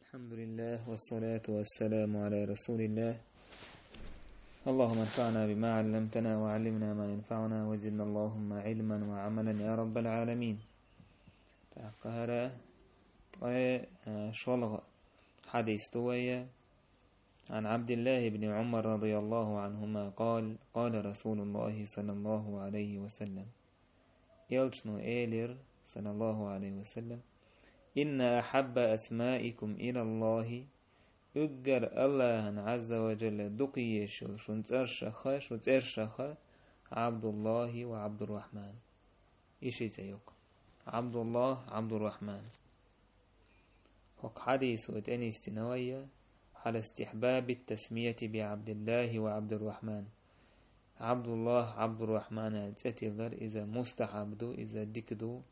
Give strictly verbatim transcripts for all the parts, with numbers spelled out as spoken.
الحمد لله والصلاة والسلام على رسول الله. اللهم انفعنا بما علمتنا وعلمنا ما ينفعنا وزدنا اللهم علما وعملا يا رب العالمين. ТӀаккха хӀара ткъе, а, шолгӀа хьадис ду вай. عن عبد الله بن عمر رضي الله عنهما قال: قال رسول الله صلى الله عليه وسلم. Элчано элира, саллаллаху Ӏалайхи ва саллам: إن أحب أسمائكم إلى الله, уггар АллахӀан Ӏазза ва Жалла дукха езаш йола шун цӀершаха, шун цӀершаха, ӀабдуллахӀи ва Ӏабдуррахьман. Иши цӀе йоккха. ӀабдуллахӀ, Ӏабдуррахьман. ХӀокху хьадисо тӀе нисдина вай على استحباب التسمية بعبد الله وعبد الرحمن. ӀабдуллахӀ, Ӏабдуррахьман аьлла цӀе тиллар, иза мустахьаб ду, иза дика ду.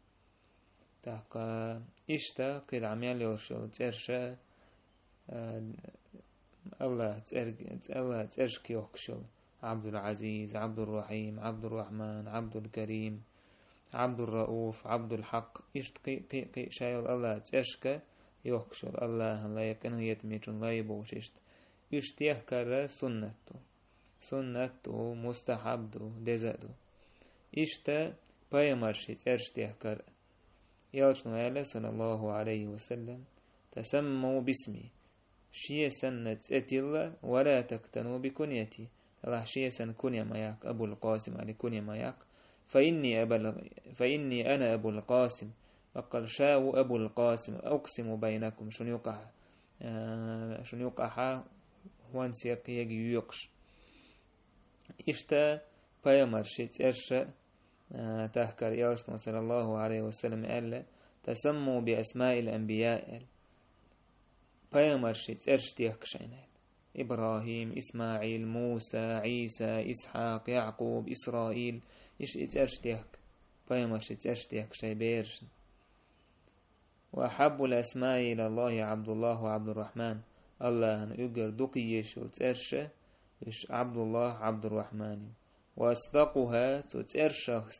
ТӀаккха иштта кхидӀа мел йолуш йолу цӀерша, а, АллахӀ цӀерг-, АллахӀ цӀершка йохкуш йолу: ӀабдулӀазиз, Ӏабдуррахьим, Ӏабдуррахьман, Ӏабдулкарим, Ӏабдуррауф, Ӏабдулхьакъ. Иштта кхин а, кхин а, кхин а ша йолу АллахӀ цӀершка йохкуш йолу, АллахӀан лай, къинхетамечун лай бохуш иштта. Уьш техкар суннат ду. Суннат ду, мустахьаб ду, деза а ду. Иштта пайхамарши цӀерш техкар. Элчано аьлла, саллаллаху Ӏалайхи ва саллам: تسموا باسمي. Шен санна цӀе тилла, ولا تكتنوا بكنيتي. Делахь шен санна кунья ма яккха, Абул-Къасим аьлла кунья ма яккха. فإني أبل-, فإني أنا أبو القاسم. Баккъал ша ву Абул-Къасим, أقسم بينكم, шуна юкъахь, а, шуна юкъахьа хӀонсекъа йоькъуш. Иштта пайхамарши цӀерша, а, техкар. Элчано, саллаллаху Ӏалайхи ва саллам, аьлла: تسموا بأسماء الأنبياء, аьлла. Пайхамарши цӀерш техка шайна, аьлла. ИбрахӀим, ИсмаӀил, Муса, Ӏийса, Исхьакъ, Якъуб, Исраил, иштта и цӀерш техка. Пайхамарши цӀерш техка шайн берашна. وأحب الأسماء إلى الله عبد الله وعبد الرحمن. АллахӀана уггар дукха езаш йолу цӀерша, уьш ӀабдуллахӀ, Ӏабдуррахьман ю. وأصدقها, цу цӀершах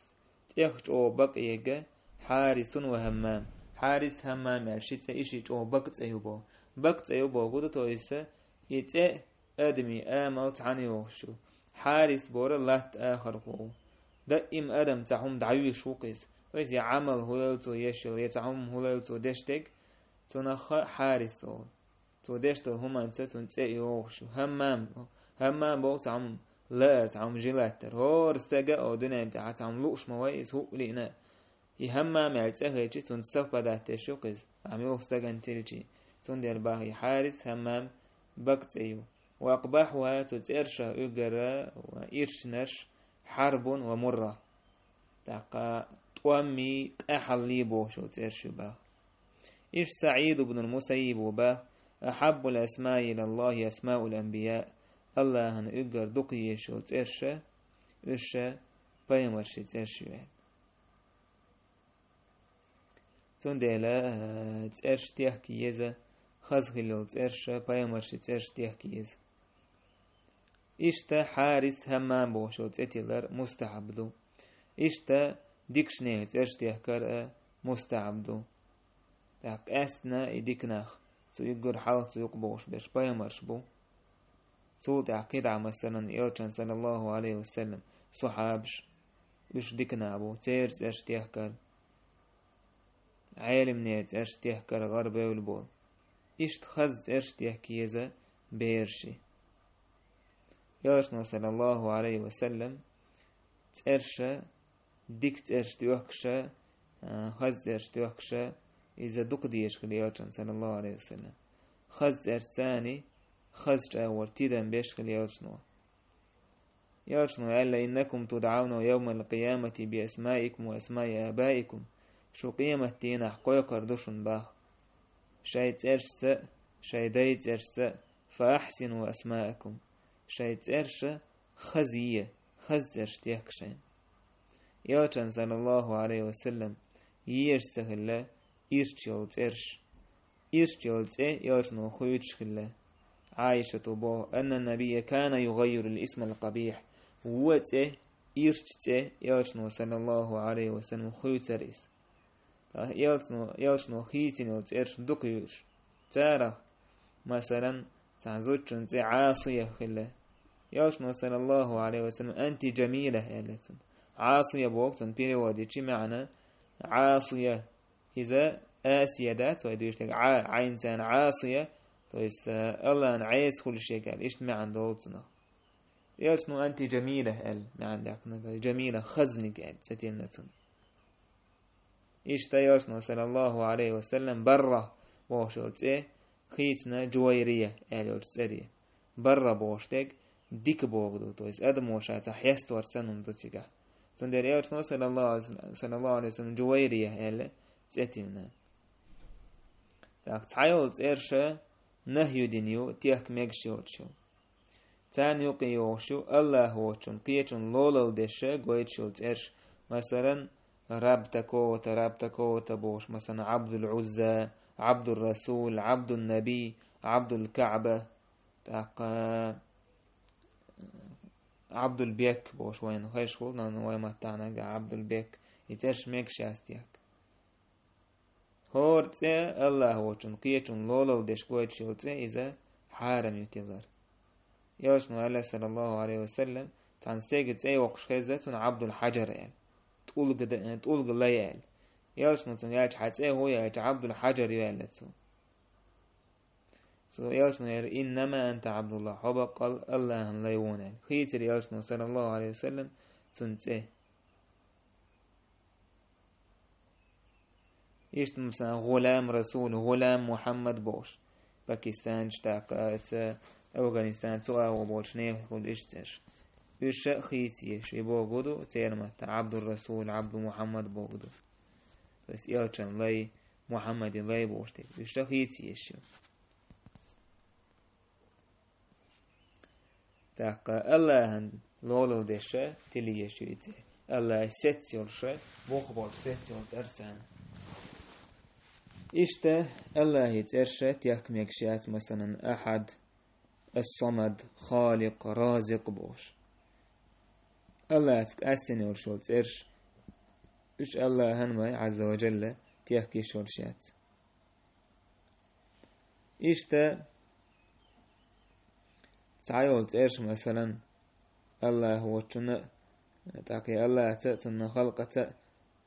тӀех чӀогӀа бакъ ега, Хьарисун ва ХӀаммам. Хьарис, ХӀаммам аьлла ши цӀе, иши чӀогӀа бакъ цӀе ю боху. Бакъ цӀе ю боху ду, то есть и цӀе адамийн амал цхьаьна йогӀуш ю. Хьарис бохург латта ахархо ву. Даим адам цхьа хӀума дӀавуьйш ву-кх иза. Вайса я Ӏамал хӀун йолу цо еш йолу, я цхьа хӀума хӀун йолу цо деш дерг, цунах Хьарис олу. Цо деш долу хӀуманца цуьнан цӀе йогӀуш ю. ХӀаммам, ХӀаммам боху цхьа хӀума лаар, цхьа хӀума жи латтар. ХӀора стага а дуьнен тӀехь цхьа хӀума лууш ма вай иза хӀуъа лиъна. И ХӀаммам аьлла цӀе хилчи, цуьнца совпадать деш ю-кх иза, амма юха стагана тилчи. Цундела боху и Хьарис, ХӀаммам бакъ цӀе ю. وأقبحها, цу цӀершах уггар ирчанаш, Хьарбун ва Мурра. ТӀаккха тӀоми, къаьхьалли бохуш йолу цӀерш ю боху. Иштта СаӀид ибн ал-Мусаййиба боху: أحب الأسماء إلى الله أسماء الأنبياء. АллахӀана уггар дукха езаш йолу цӀерша, уьш пайхамарши цӀерш ю, аьлла. Цундела, а, цӀерш техка еза, хаза хилла йолу цӀерша, пайхамарши цӀерш техка еза. Иштта Хьарис, ХӀаммам бохуш йолу цӀе тиллар мустахьаб ду. Иштта дикачу нехан цӀерш техкар а мустахьаб ду. ТӀаккха къаьстина и дика нах, цу уггар хьалха цу юкъа бохуш берш пайхамарш бу. Цул тӀаьхьа кхидӀа, масалан, Элчан, саллаллаху Ӏалайхи ва саллам, сахьабаш, уьш дика нах бу, церан цӀерш техкар. Ӏелимнера цӀерш техкар гӀарабевлла болу. Иштта хаза цӀерш техка еза бераши. Элчано, саллаллаху Ӏалайхи ва саллам, цӀерша, дика цӀерш тоьхкуша, а, хаза цӀерш тоьхкуша, иза дукха дезаш хилла Элчано, саллаллаху Ӏалайхи ва саллам. Хаза цӀерца царна хаза чӀагӀо тидам беш хилла Элчано. Элчано аьлла: إنكم تدعون يوم القيامة بأسمائكم وأسماء آبائكم. Шу къематдийнахь кхойкхур ду шуна боху. Шайн цӀершца а, шайн дайн цӀершца а, فأحسنوا أسماءكم. Шайн цӀерш хаза е, хаза цӀерш техка шайна. Элчан, саллаллаху Ӏалайхи ва саллам, езаш ца хилла ирча йолу цӀерш. Ирча йолу цӀе Элчано хуьйцуш хилла. Ӏайшата боху: أن النبي كان يغير الاسم القبيح. Вон цӀе, ирча цӀе Элчано, саллаллаху Ӏалайхи ва саллам, хуьйцура иза. Ткъа Элчано, Элчано хийцина йолу цӀерш дукха ю уьш. Царах Масалан, цхьан зудчун цӀе Ӏасия хилла. Элчано, саллаллаху Ӏалайхи ва саллам, «Анти Джамила», аьлла цунна. Ӏасия боху цунна перевод дичи маьӀна Ӏасия. Иза Асия дац, вай дуьйцург Ӏа, Ӏайн цӀена Ӏасия, то есть, э, Аллахьан Ӏеса хуьлуш ерг аьлла, иштта маьӀна долу цунах. Элчано «Анти Джамила», аьлла, маьӀна даьккхина, Джамила хазниг аьлла, цӀе тиллина цунна. Иштта Элчано, саллаллаху Ӏалайхи ва саллам, Барра бохуш йолу цӀе хийцина Джувайрия аьлла йолчу цӀеран. Барра бохуш дерг дика боху ду, то есть адамо ша ца хьеставар санна ду цигахь. Цундела Элчано, саллаллаху Ӏалайхи ва саллам, Джувайрия аьлла цӀе тиллина. ТӀаккха цхьайолу цӀераш нахью дина ю, техка мегаш йоцуш йолу. Царна юкъе йогӀуш ю Аллахьа воцчун кхечун лолалла деш гойтуш йолу цӀераш, масалан, Раб такого-то, Раб такого-то бохуш, масалан, Абдул-Узза, Абдул-Расул, Абдул-Наби, Абдул-Каъба, тӀаккха Абдул-Бек бохуш вайна хезаш хуьлу, нана вай маттахь нагахь Абдул-Бек, и цӀераш мегаш яц техка. ХӀора цӀе Аллахьа воцчун кхечун лолалла деш гойтуш йолу цӀе иза хьарам ю тиллар. Элчано аьлла, саллаллаху Ӏалайхи ва саллам, цхьана стеган цӀе йоккхуш хезна цунна Абдул-Хьаджар аьлла. ТӀулга д-, тӀулга лай аьлла. Элчано цунна аьлча, хьан цӀе хӀун ю аьлча, Абдул-Хьаджар ю аьлла цо. Цо Элчано аьлла: «Иннама анта Абдуллах, хьо баккъал Аллахьан лай ву хьуна», аьлла. Хийцира Элчано, саллаллаху Ӏалайхи ва саллам, цунна цӀе. Иштта, масалан, ГӀулам Расул, ГӀулам Мухьаммад бохуш. Пакистанчу, тӀаккха аса Афганистан цу агӀо болчу нехан хуьлу иштта цӀераш. Уьш а хийца еш, и бохург ду, церан маттахь Абдул-Расул, Абдул-Мухьаммад бохург ду. То есть Элчан лай, Мухьаммадин лай бохуш дерг. Уьш а хийца еш ю. ТӀаккха Аллахьан лолалла деш тилла еш ю и цӀе. Аллахьан сец йолуш, бух болчу сец йолу цӀераш царна. Иштта Аллахьан цӀераш техка мегаш яц, масалан, Ахьад, Ас-Самад, Халикъ, Разикъ бохуш. Аллахьаца къаьстина йолуш йолу цӀераш, уьш Аллахьан вай, Ӏазза ва Джалла, техка йиш йолуш яц. Иштта цхьайолу цӀераш, масалан, Аллахьа воцчунна а, тӀаккха Аллахьаца а, цунна халкъаца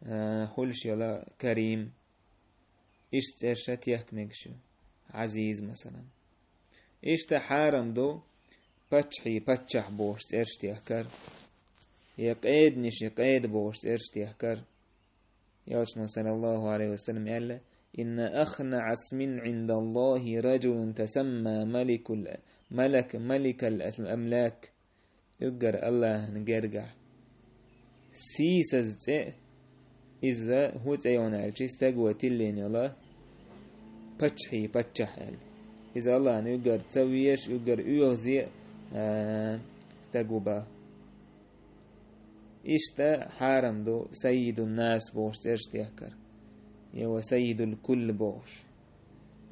а, а, хуьлуш йолу Карим, иштта цӀераш техка мегаш ю, Ӏазиз, масалан. Иштта хьарам ду паччахьий паччахь бохуш цӀераш техкар, я къеданаш, я къеда бохуш цӀераш техкар. Элчано, саллаллаху Ӏалайхи ва саллам, аьлла: «Инна ахнаӀа исмин Ӏиндаллахи раджулун тасамма маликул, малак, маликал амлак». Уггар Аллахьан гергахь сийсаза цӀе, иза хӀун цӀе йона аьлча, стаг вай тиллина йола паччахьий паччахь аьлла. Иза Аллахьан уггар ца везаш, уггар оьгӀазе а, а, стаг ву боху. Иштта хьарам ду Саййидун-нас бохуш цӀераш техкар. Я ва Саййидул-кулл бохуш.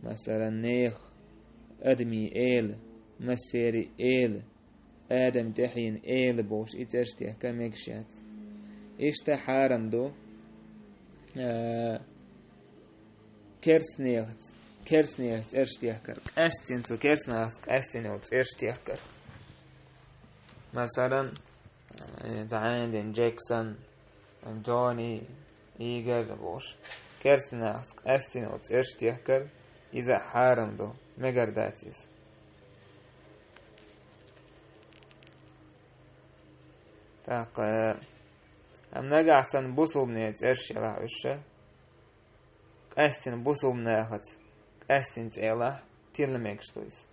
Масалан, нехан, адамийн эла, массерийн эла, Адам тӀаьхьенан эла бохуш и цӀераш техка мегаш яц. Иштта хьарам ду, а, керстанехаца, керстанехаца цӀераш техкар. Къаьстина цу керстанехаца къаьстина йолу цӀераш техкар. Масалан, э, Дайндин Джексон, Джонни, Игорь бохуш. Керстанехаца къаьстина йолу цӀераш техкар, иза хьарам ду, мегар дац иза. ТӀаккха, э, амма нагахь санна бусулбанийн цӀераш елахь уьш, къаьстина бусулбанехаца къаьстина цӀе елахь, тилла мегаш ду иза.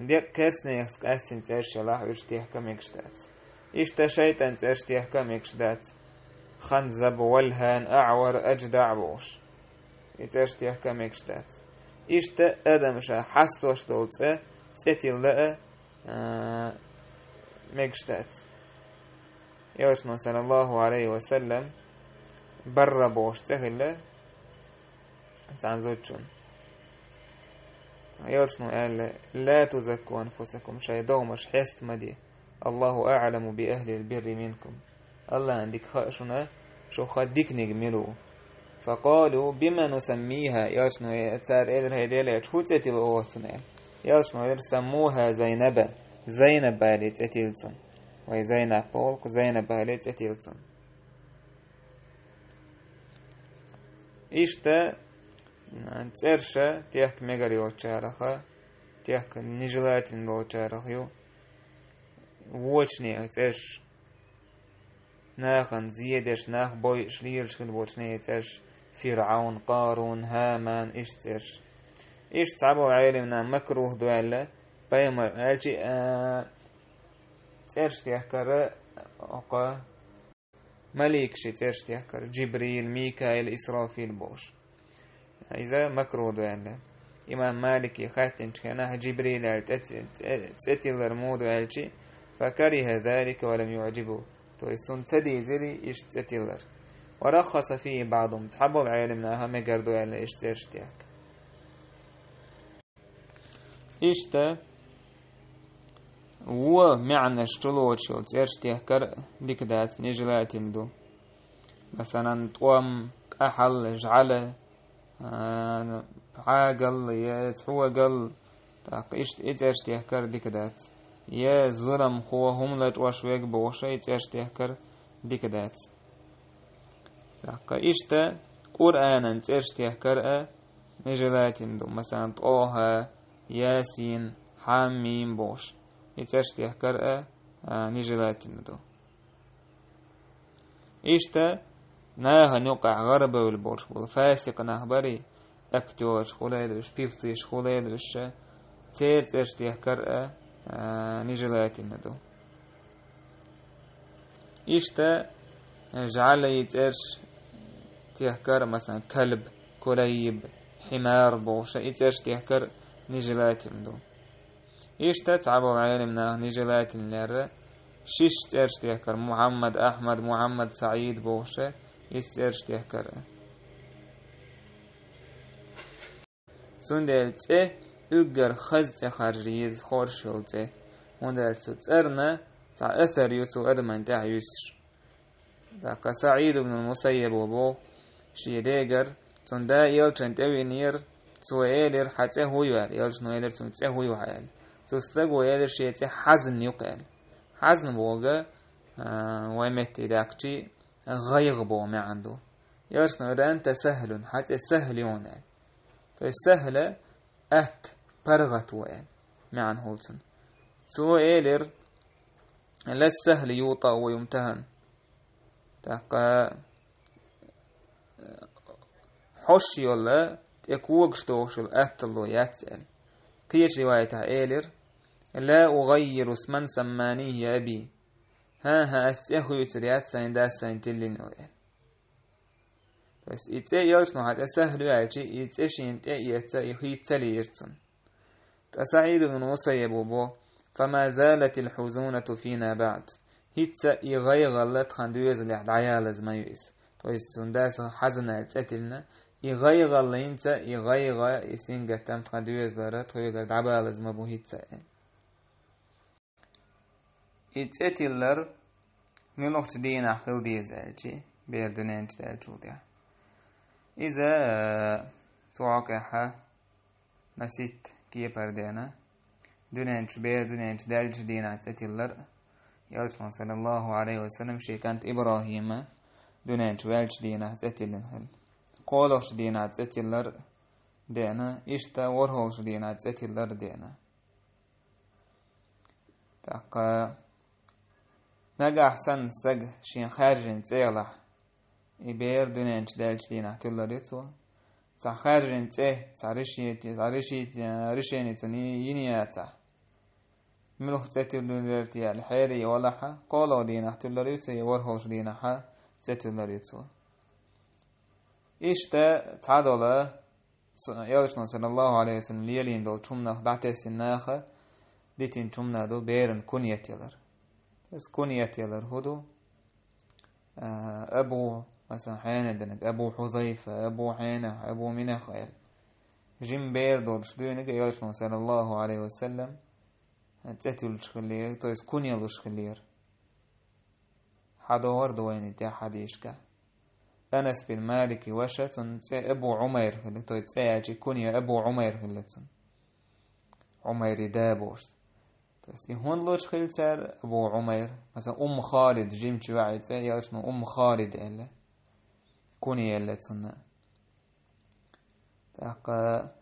Деккъа керстанехаца къаьстина цӀераш елахь, уьш техка мегаш дац. Иштта шайтӀан цӀераш техка мегаш дац. Ханзаб, Валхьан, АӀвар, АждаӀ бохуш. И цӀераш техка мегаш дац. Иштта адам ша хьастош долу цӀе, цӀе тилла а, а, мегаш дац. Элчано, саллаллаху Ӏалайхи ва саллам, Барра бохуш цӀе хилла цхьана зудчун. Элчано аьлла: «Ла тузакку анфусакум», шайн догӀмаш хьеста ма де. «Аллаху аӀламу би ахлил бирри минкум». Аллахьан дика хаьа шуна, шух диканиг мила ву. فقالوا: بم نسميها؟ Элчано, цара элира: «ХӀай Делан элча, хӀун цӀе тилла оха цунна?» Элчано элира: «سموها زينب». Зайнаб аьле цӀе тилла цунна. Вай Зайнаб боху, Зайнаб аьле цӀе тилла цунна. Иштта цӀераш техка мегар йолчарех, техка нежелательно долчарех ю вочу нехан цӀераш. Нахана зе деш, нах бойуш, лелаш хила болчу нехан цӀераш: ФирӀавн, Къарун, ХӀаман, иштта цӀераш. Иштта цхьаболу Ӏелам наха макрухӀ ду аьлла, пайхамар аьлча а, цӀераш техкара, оха маликаши цӀераш техкара: Джибрил, Микаил, Исрафил бохуш. Иза макрухӀ ду аьлла. Имам Малике хаьттинчу хенахь Джибрил аьлла тӀе ц-, цӀе, цӀе тиллар муха ду аьлча, فكره ذلك ولم يعجبه. То есть цунна ца дийзира иштта цӀе тиллар. ورخص فيه بعضهم. Цхьаболу Ӏелам наха мегар ду аьлла иштта цӀераш техка. Иштта, вон маьӀнаш чулоцуш йолу цӀераш техкар дика дац, нежелательно ду. Масалан, тӀом, къаьхьалла, жӀала, а, пхьагалла, я цхьогалла, тӀаккха иштта и цӀераш техкар дика дац. Я зуламхо, хӀума лачкъош верг бохуш, и цӀераш техкар дика дац. ТӀаккха иштта Къуръанан цӀераш техкар а нежелательно ду. Масалан, ТӀоха, Ясин, Хьамим бохуш. И цӀераш техкар а, а, нежелательно ду. Иштта нахана юкъахь гӀарабевлла болуш болу фасикъ нах барий, актёраш хуьлийла уьш, певцаш хуьлийла уьш, церан цӀераш техкар а, а, нежелательно ду. Иштта жӀалайи цӀераш техкар, масалан, калб, кулайб, хьимар бохуш, и цӀераш техкар нежелательно ду. Иштта цхьаболу Ӏелам наха нежелательно лерра, шишша цӀераш техкар: Мухьаммад, Ахьмад, Мухьаммад, СаӀид бохуш, иза цӀераш техкар. Цундела цӀе уггар хаза цӀе харжа еза, хорша йолу цӀе. ХӀунда аьлча цу цӀарна цхьа асар ю цу адаман тӀехь юьсуш. ТӀаккха СаӀид ибн Мусаййабо боху шен дегара, цуьнан да элчанна тӀе винера, цо элира: «Хьан цӀе хӀун ю?» аьлла. Элчано элира цуьнга: «ЦӀе хӀун ю хьан?» аьлла. Цу стаго элира шен цӀе Хьазн ю-кх аьлла. Хьазн бохург, а, вайн метте даьккхича, гӀайгӀа боху маьӀна ду. Элчано элира: «Анта сахьлун, хьан цӀе Сахьл ю хьуна», аьлла. То есть сахьл атта, паргӀат ву аьлла, маьӀна хуьлу цуьнан. Цо элира: «Лас сахьл ютӀа ва юмтахьан». ТӀаккха хьош йолу, тӀе когаш дохуш йолу атталла яц аьлла. Кхечу риваятехь элира: «Ла угӀаййиру сман самманихи аби». ХӀан-хӀа, ас цӀе хуьйцур яц сайн дас сайна тиллина аьлла. То есть и цӀе элчано хьан цӀе Сахьл ю аьлча, и цӀе шена тӀе а эца, и хийца ца лиира цунна. Ткъа СаӀид ибн Мусаййабо боху: «Фама залатил хьузунату фина баъд». ХӀинца и гӀайгӀалла тхан доьзалехь дӀаялаза ма ю иза. То есть цуьнан дас Хьазн аьлла цӀе тиллина, и гӀайгӀалла хӀинца, и гӀайгӀа, и сингаттам тхан доьзалара, тхоьгара дӀабалаза ма бу хӀинца. И цӀе тиллар муьлхачу дийнахь хила деза аьлча, бер дуьнен чу даьллачул тӀаьхьа. Иза, э, цу хьокъехь наситта кепара деана. Дуьнен чу, бер дуьнен чу даьллачу дийнахь цӀе тиллар, Элчано, саллаллаху Ӏалайхи ва саллам, шен кӀант ИбрахӀима дуьнен чу ваьллачу дийнахь цӀе тиллина хилла. КхоалгӀачу дийнахь цӀе тиллар деана, иштта ворхӀалгӀачу дийнахь цӀе тиллар деана. ТӀаккха нагахь санна стаг шен хаьржина цӀе ялахь, и бер дуьнен чу даьллачу дийнахь туьллар ю цо. Цхьа хаьржина цӀе, цхьа реши-, цхьа реши-, решени цунна йина яцахь, муьлха цӀе туьллур яра те аьлла, хьере валахь, кхоалгӀа дийнахь туьллар ю цо, я ворхӀалгӀачу дийнахь цӀе туьллар ю цо. Иштта цхьадолу С-, Элчано, саллаллаху Ӏалайхи ва саллам, лелийна долчу хӀуманах дӀатесна наха дитинчу хӀуманах ду беран куньят ялар. Иза куньят ялар хӀун ду? А, Абу, масалан, хьенан динарг, Абу Хьузайфа, Абу Хьенах, Абу Минах аьлла. Жима бер долуш дуьйниг Элчано, саллаллаху Ӏалайхи ва саллам, цӀе туьллуш хиллера, то есть кунья луш хиллера. ХьадогӀур ду вайна и тӀехь хьадисашкахь. Анас бин Малика ваша, цун цӀе Абу Ӏумайр хилла, то есть цӀе аьлча кунья Абу Ӏумайр хилла цун. Ӏумайри да бохуш. То есть и хӀунда луш хилла цара Абу Ӏумайр? Масала, Умму Халид, жимачу ваьӀий цӀе, элчано Умму Халид аьлла. Кунья аьлла цунна. ТӀаккха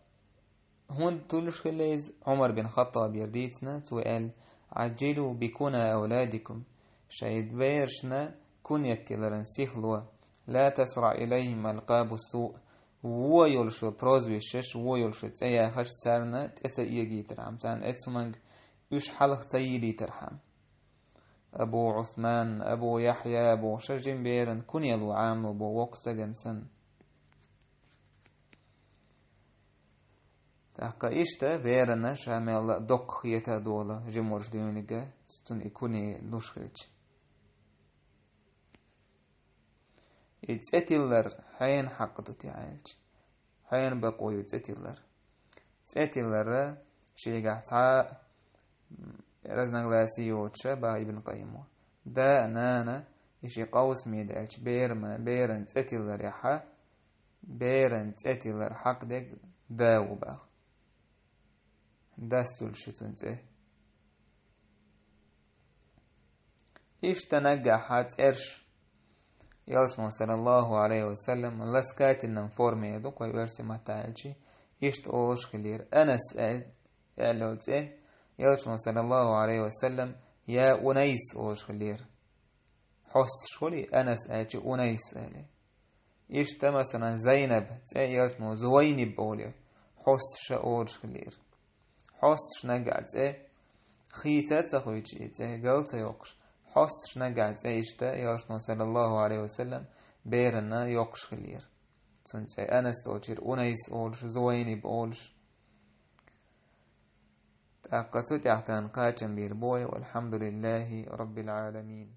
хӀунда туьллуш хилла иза? Ӏумар бин Хаттабера дийцина, цо аьлла: «Ӏаджжилу би куна авладикум». Шайн берашна куньят тилларан сихло. «Ла тасраӀ илайхим алкъабу суъ». Вон йолуш прозвищаш, вон йолуш цӀе яхаш царна тӀе ца эгийтархьама, царна эцуманга уьш хьалха ца йийлийтархьама. Абу Ӏусман, Абу Яхья бохуш жима беран куньялла Ӏамало бо воккха стагана санна. ТӀаккха иштта берана ша мелла а доккха хета а дола жимурш дуьйниг, цунна и кунья луш хилча. И цӀе тиллар хьенан хьакъ ду те аьлча? Хьенан бакъо ю цӀе тиллар? ЦӀе тиллар шегахь цхьа а, м, разногласие йоцуша, баха Ибн Къаййимо. Да а, нана, и ши къовсаме даьлча, берма-, беран цӀе тилларехьа, беран цӀе тиллар хьакъ дерг да ву баха. Дас туьллуш ю цуьнан цӀе. Иштта наггахьа цӀерш, элчано, саллаллаху Ӏалайхи ва саллам, ласкательном форме ду, кхой оьрсийн маттахь аьлча, иштта олуш хилира. Анас аьл-, аьлла йолу цӀе, элчано, саллаллаху Ӏалайхи ва саллам, я Унайс олуш хилира. Хьосташ хуьлий, Анас аьлча Унайс аьлла. Иштта, масалан, Зайнаб цӀе, элчано Зувайниб олу, хьосташа олуш хилира. Хьосташ наггахь цӀе, хийца а ца хуьйцуш и цӀе, гал ца йоккхуш, хьосташ наггахь цӀе иштта, элчано, саллаллаху Ӏалайхи ва саллам, берана йоккхуш хилира. Цуьнан цӀе Анас долчуьра Унайс олуш, Зувайниб олуш. ТӀаккха цу тӀехь тахана кхачам бийр бу вай, валхьамдулиллахи раббил Ӏаламин.